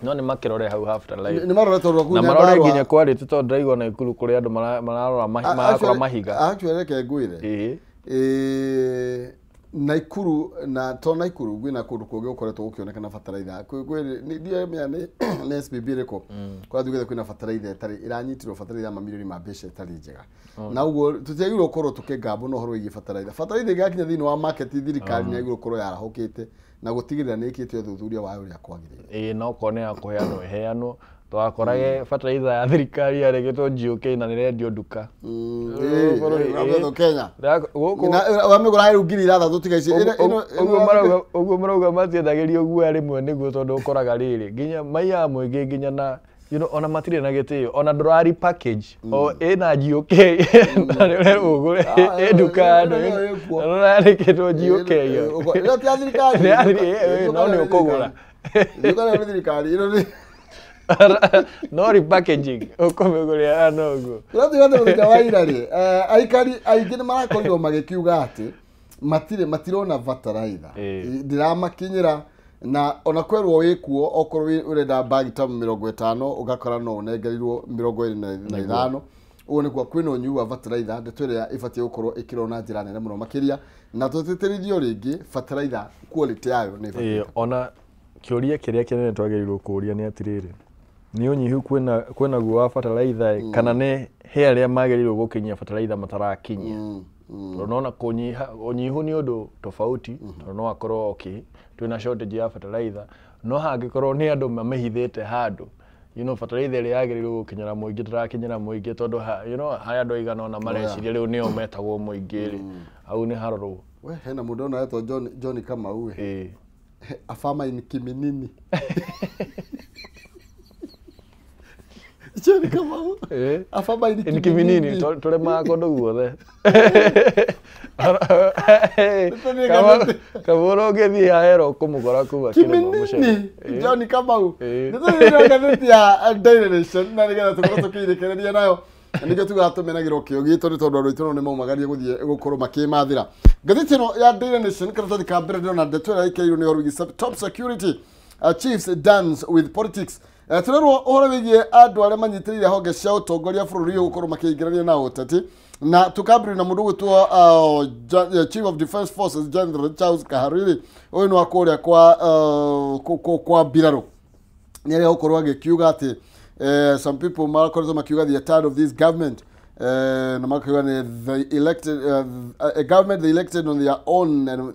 No nĩ makĩrore hau ha fertilizer. Nĩ marore tondũ kũu Na marore nginya quality tondũ ndĩraigua Naikuru kũrĩ andũ mararora marakora mahiga. Actually reke ngwĩre. Naikuru na to Naikuru gwĩna kũndũ kũngĩ gũkoretwo gũkĩonekana bataraitha. Ndiramenya nĩ SBB ĩrĩkũ. Kũrĩa tugĩte kwĩna bataraitha ĩtarĩ ĩranyitirwo bataraitha ya mamirioni ma mbeca ĩtarĩ njega. Na ũguo tũtiagĩrĩirwo gũkorwo tũkĩngambwo na ũhoro wĩgiĩ bataraitha. Bataraitha ĩgĩgakinya thĩinĩ wa market thirikari nĩ yagĩrĩirwo gũkorwo yarahũkĩte na gũtigĩrĩra nĩ ĩkĩte ũthuthuria wayo ũrĩa kwagĩrĩire. Ĩĩ no okorwo nĩ ya kũheanwo ĩheanwo. Twakorage fertilizer ya thirikari yarĩkĩtwo GOK na nĩrendio nduka. Kenya. Wamĩgũra rĩu 6,000 tiga ici. Ũguo marauga matiendagĩrio guoya rĩmwe nĩguo tondũ ũkoraga rĩrĩ nginya maiyaga mũingĩ nginya na, you know, ona matirĩ na gĩtĩo, ona ndũrari package o ĩna GOK na nĩ ũrerwo ũgũre ĩ nduka na nĩũrarĩkĩtwo GOK ĩyo. Ĩno ti ya thirikari. No nĩ ũkũgũra. Nduka nĩ thirikari. Ĩno nĩ no repackaging ũkũmĩgũrĩra no ũguo. Tũrathiĩ mũthenya wa ira rĩ, aikari aingĩ nĩ marakorirwo magĩkiuga atĩ matirona bataraitha, ndĩramakinyĩra na ona kwerwo wĩkuo okorwo ũrenda bagi ta 50 ũgakora no ũnengerirwo 25. Ũguo nĩkuo kwĩna ũnyui wa bataraitha, ndeto ĩrĩa ĩbatiĩ gũkorwo ĩkĩrorwo na njĩra nene mũno makĩria, na tũtĩtĩrithio rĩngĩ bataraitha quality yayo nĩ ĩbatiĩ. Ona kĩũria kĩrĩa kĩnene twagĩrĩirwo kũũria nĩ atĩrĩrĩ, nĩ ũnyihu kwĩna guo wa bataraitha kana nĩ he arĩa magĩrĩirwo gũkinyia bataraitha matarakinyia? Tondũ nona ũnyihu nĩ ũndũ tofauti, tondũ no akorwo okay twĩna shortage ya bataraitha, no hangĩkorwo nĩ andũ mamĩhithĩte handũ, Bataraitha ĩrĩa yagĩrĩirwo gũkinyĩra mũingĩ ndĩrakinyĩra mũingĩ tondũ harĩ andũ aigana ũna mareciria rĩu nĩo metagwo mũingĩ rĩ, hau nĩ harorwo. We hena mũndũ ona etwo John Kamau we. A farmer in Kiminini. John Kamau. A farmer in Kiminini. Tũrĩmaga kũndũ guothe. Kamũra ũngĩthiĩ hahera ũkũmũkora kũu akĩrĩma mũcere. Kiminini. John Kamau. Nĩ tũthiĩ ngathĩti ya Daily Nation na nĩgetha tũkorwo tũkĩirĩkĩrĩria nayo. Nĩkĩo tugaga tũmenagĩrwo kĩo gitũ nĩ tondũ andũ aitũ nĩ maumagaria gũthiĩ gũkorwo makĩmathĩra. Ngathĩti ĩno ya Daily Nation karatathi ka mbere ndĩrona ndeto ĩrĩa ĩkĩrĩirwo nĩ ũhoro wĩgiĩ top security chiefs dance with politics. Tũrerwo ũhoro wĩgiĩ andũ arĩa manyitĩrĩire honge cia ũtongoria bũrũri ũyũ gũkorwo makĩingĩrania na ũteti, na tũkambĩrĩria na mũndũ ũgwĩtwo Chief of Defence Forces General Charles Kahariri. Ũyũ nĩ wa kũrĩa kwa mbirarũ. Nĩ arĩa gũkorwo agĩkiuga atĩ some people makoretwo makiuga they are tired of this government, na makiuga nĩ they elected a government they elected on their own and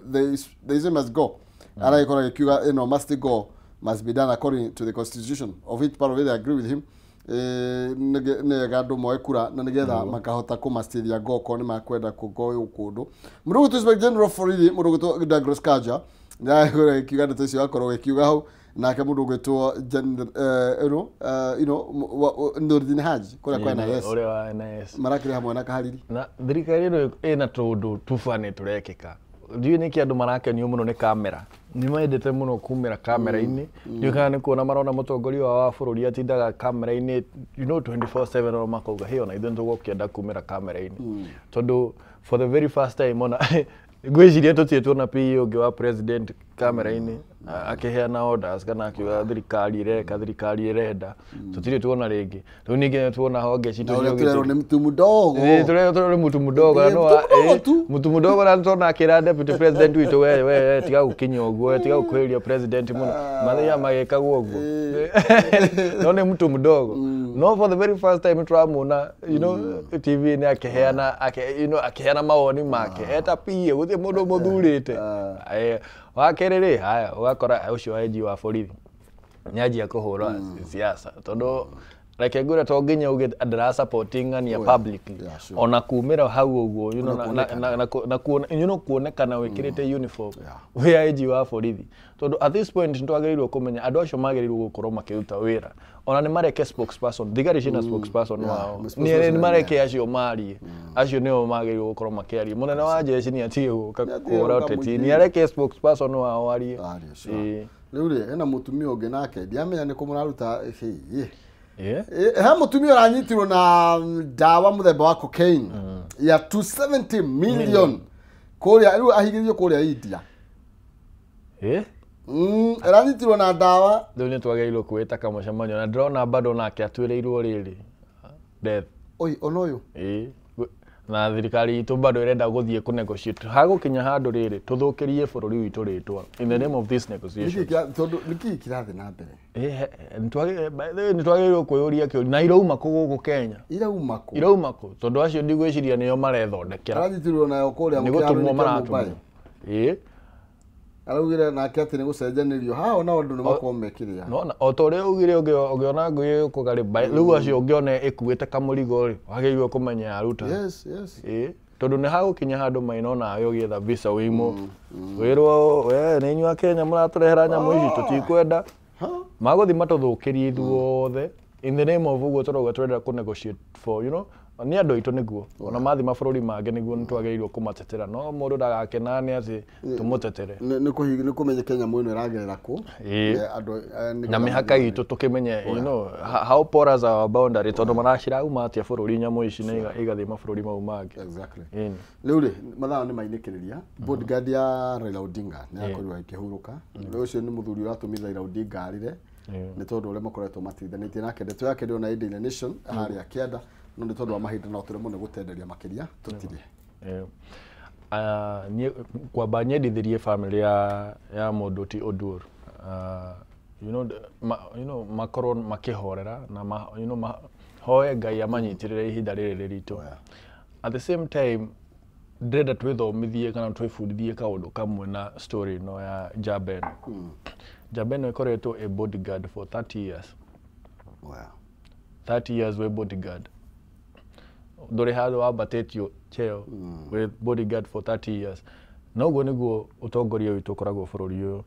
they must go. Aragĩkorwo agĩkiuga ĩno must go, must be done according to the constitution, of which part of it I agree with him. Nĩwega andũ moe kura na nĩgetha makahota kũmacithia ngo okorwo nĩ makwenda kũgoywo kũndũ. Mũndũ ũgwĩtwo Inspector General of Borithi, mũndũ ũgwĩtwo Douglas Kanja, nĩaragĩkorwo agĩkiuga ndeto icio akorwo agĩkiuga hau. Nake mũndũ ũgwĩtwo Nurdin Haji kũrĩa kwa NIS, ũrĩa wa NIS marakĩrĩ hamwe na Kahariri. Na thirikari ĩno ĩna tũũndũ tũbani tũrekĩka. Ndiũĩ nĩkĩ andũ marakenio mũno nĩ kamera. Nĩ mendete mũno kumĩra kamera-inĩ. Ndiũĩ kana nĩ kuona marona mũtongoria wao wa bũrũri atindaga kamera-inĩ 24/7 o makauga hĩ ona ithuĩ nĩtũgũkĩenda kumĩra kamera-inĩ. Tondũ for the very first time ona ngwĩciria tũtirĩ tuona PA ũngĩ wa president kamera-inĩ akĩheana orders kana akiuga thirikari ĩreka, thirikari ĩrenda. Tũtirĩ tuona rĩngĩ. Rĩu ningĩ nĩ tuona honge citũ cia ũgitĩri. Nĩ mtu mdogo. Tũrerwo nĩ mtu mdogo. Mtu mdogo na tũrona akĩra deputy president witũ we tiga gũkinya ũguo, tiga gũkuhĩrĩria president mũno. Mathiaga magĩkagwo ũguo. No nĩ mtu mdogo. No for the very first time tũramuona TV nĩ akĩheana akĩheana mawoni make. Eta PA gũtirĩ mũndũ mũthurĩte. Wa kerĩ rĩ, haya ũgakora ũcio wa IG wa borithi nĩanjia kũhũra siasa tondũ reke ngwĩre to nginya uge ndĩra supporting ng'ania publicly ona kumĩra hau ũguo na kuonekana wĩkĩrĩte uniform wĩ IG wa borithi tondũ at this point nĩtwagĩrĩirwo kũmenya andũ acio magĩrĩirwo gũkorwo makĩruta wĩra ona nĩ mareke spokesperson thigari ciĩna spokesperson wao nĩ mareke acio marie acio nĩo magĩrĩirwo gũkorwo makĩaria mũnene wa jeshi nĩ atige gũka kũhũra ũteti nĩ areke spokesperson wao arie. Rĩu rĩ hena mũtumia ũngĩ nake ndiamenya nĩ kũ mũraruta he mũtumia ũranyitirwo na ndawa mũthemba wa cocaine ya 270 million kũrĩa rĩu ahigĩrĩirio kũrĩa India. Ĩranyitirwo na ndawa. Rĩu nĩ twagĩrĩirwo kwĩta kamũcemanio na ndĩrona bado nake atuĩrĩirwo rĩrĩ death. Oi ona ũyũ na thirikari itũ bado ĩrenda gũthiĩ kũ negotiate hagũkinya handũ rĩrĩ tũthũkĩrie bũrũri witũ rĩtwa in the name of this negotiation. Tondũ nĩkĩĩ kĩrathiĩ na mbere? Nĩ twagĩrĩirwo kwĩyũria kĩũria na irauma kũ gũkũ Kenya? Irauma kũ? Irauma kũ? Tondũ acio ndigwĩciria nĩo marethondekera. Aranyitirwo nayo kũrĩa nĩ gũtũmwo maratũmwo. Araugire nake atĩ nĩ gũcenjanĩrio haha ona andũ nĩ makorwo mekĩrĩa. Nona o ta ũrĩa augire ũngĩona ngui ĩkũgarĩ rĩu acio ũngĩona ĩkuĩte kamũrigo rĩ wagĩrĩirwo kũmenya yaruta. Yes, yes. Tondũ nĩ hagũkinya handũ maina onawe ũgĩetha visa wĩimwo wĩrwo we nĩ inyuĩ a Kenya mũratũrehera nyamũ ici tũtikwenda. Magũthiĩ matũthũkĩrie ithuothe in the name of ũguo tũrauga tũrenda kũ negotiate for nĩ andũ aitũ nĩguo ona mathiĩ mabũrũri mangĩ nĩguo nĩtwagĩrĩirwo kũmatetera no mũndũ ndagakenane atĩ tũmũtetere. Nĩ kũmenyeke nyamũ ĩno ĩragerera kũ na mĩhaka itũ tũkĩmenye how porous our boundary tondũ maracirauma atĩa bũrũri nyamũ ici na igathiĩ mabũrũri mau mangĩ. Exactly. Rĩu rĩ mathaa nĩ mainĩkĩrĩria bodyguard ya Raila Odinga nĩ yakorirwo ĩkĩhurũka. Ũcio nĩ mũthuri ũratũmire Raila Odinga arĩre nĩ tondũ ũrĩa makoretwo mateithanĩtie nake. Ndeto yake ndĩrona Daily Nation harĩa kĩanda no nĩ tondũ wa mahinda no tũremwo nĩ gũtenderia makĩria tũtirĩ. Kwamba nyendithirie family ya mũndũ ti Oduor makorwo makĩhorera na hoe Ngai amanyitĩrĩre ihinda rĩrĩ rĩritũ. At the same time ndĩrenda twĩthomithie kana twĩbundithie kaũndũ kamwe na story ĩno ya njamba ĩno. Njamba ĩno ĩkoretwo a bodyguard for 30 years. 30 years we bodyguard ndũrĩ handũ wambatĩtio cheo wĩ bodyguard for 30 years. Noguo nĩguo ũtongoria witũ ũkoragwo bũrũri ũyũ,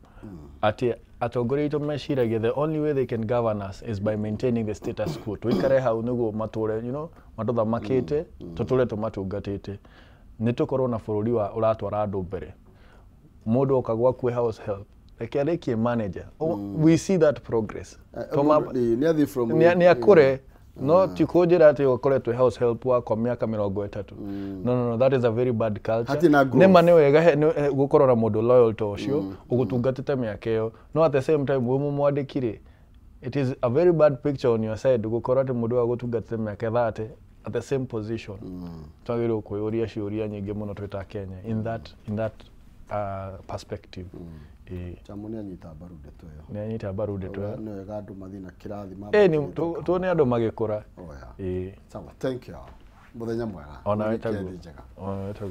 atĩ atongoria aitũ meciragia the only way they can govern us is by maintaining the status quo. Tũikare hau nĩguo matũre, you know, matũthamakĩte, tũtũre tũmatungatĩte. Nĩ tũkorwo na bũrũri wa ũratwara andũ mbere. Mũndũ oka gwaku house help, reke arĩkie manager. We see that progress. Nĩ akũre. No ti kũnjĩra atĩ ũkoretwo house help wakwa mĩaka 30. No, that is a very bad culture. Nĩma nĩ wega gũkorwo na mũndũ loyal ta ũcio ũgũtungatĩte mĩaka ĩyo, no at the same time wĩ mũmwandĩki rĩ, it is a very bad picture on your side gũkorwo atĩ mũndũ agũtungatĩte mĩaka 30 at the same position. Twagĩrĩirwo kwĩyũria ciũria nyingĩ mũno twĩ ta Kenya in that perspective. Chamo nĩ anyita mbaru ndeto ĩyo. Nĩ anyita mbaru ndeto ĩyo. Nĩ wega andũ mathiĩ na kĩrathi tuone andũ magĩkũra. Sawa, thank you. Mũthenya mwega. Ona wĩtaguo.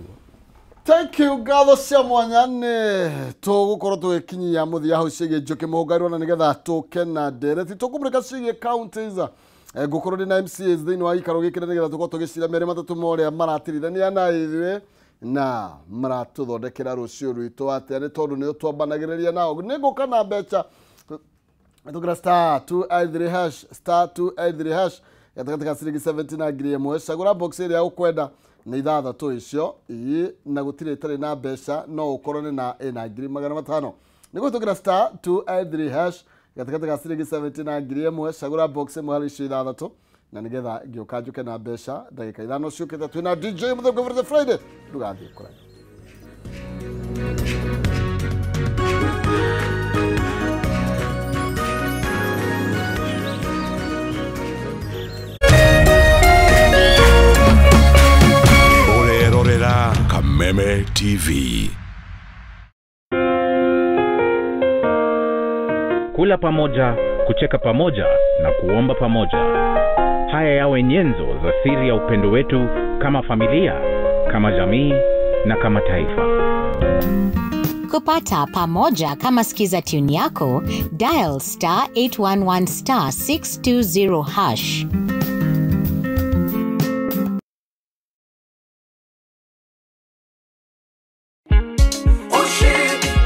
Thank you ngatho cia mwanya nĩ tũgũkorwo tũgĩkinyia mũthia hau ciĩgiĩ Njũkĩ Mũhũngairwo na nĩgetha tũke na ndereti tũkũmũrĩka ciĩgiĩ counties. Ngũkorwo ndĩ na MCAs thĩinĩ wa gĩikaro gĩkĩ nĩgetha tũkorwo tũgĩcira merĩ matatũ ma ũrĩa maratirithania na ithuĩ na maratũthondekera rũciũ rwitũ atĩa, nĩ tondũ nĩo twambanagĩrĩria nao. Nĩ ngũka na mbeca tũkĩra star 283 hash star 283 hash gatagatĩ ka ciringi 70 na 1000. Cagũra box ĩrĩa ũkwenda nĩ ithathatũ icio na gũtirĩ ĩtarĩ na mbeca, no ũkorwo nĩ na ĩna 500. Nĩ gũtũkĩra star 283 hash gatagatĩ ka ciringi 70 na 1000. Cagũra box ĩmwe harĩ icio ithathatũ na nigetha ngĩũka njũke na mbeca ndagĩka 5 ciũkĩte. Twĩna DJ Mũthemba for the Friday, ndũgathiĩ kũraya. Ũrerorera Kameme TV. Kula pamoja, kucheka pamoja na kuomba pamoja. Haya yawe nyenzo za siri ya upendo wetu kama familia, kama jamii na kama taifa. Kupata pamoja kama skiza tune yako, dial star 811 star 620 hash.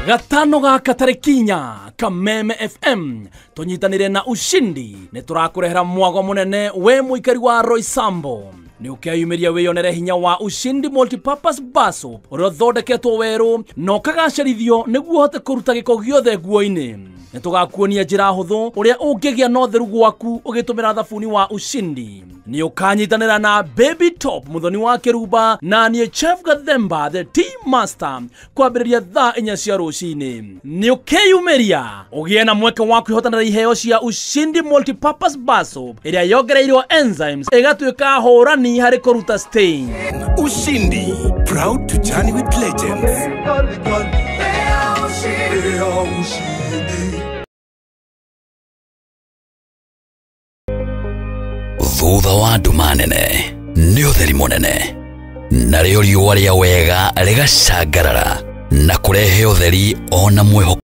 Gatano gaka tarĩki 4 Kameme FM tũnyitanĩre na Ushindi nĩ tũrakũrehera mwago mũnene we mũikari wa Roysambu. Nĩ ũkeyumĩria wĩyonere hinya wa Ushindi Multipurpose Bar Soap ũrĩa ũthondeketwo werũ na ũkagacerithio nĩguo ũhote kũruta gĩko gĩothe nguo-inĩ. Nĩ tũgakuonia njĩra hũthũ ũrĩa ũngĩgĩa na ũtheru gwaku ũgĩtũmĩra thabuni wa Ushindi. Nĩ ũkanyitanĩra na Baby Top mũthoni wa Kĩrumba na niĩ Chef Gathemba the Tea Master kwambĩrĩria thaa 4 cia rũcinĩ. Nĩ ũkeyumĩria ũgĩe na mweke wa kwĩhotanĩra iheo cia Ushindi Multipurpose Bar Soap ĩrĩa yongereirwo enzymes ĩgatuĩka hũrani harĩ kũruta stain. Ushindi, proud to journey with legends. Thutha wa nduma nene nĩ ũtheri mũnene, narĩo riũa rĩa wega rĩgacangarara na kũrehe ũtheri ona mwĩhoko.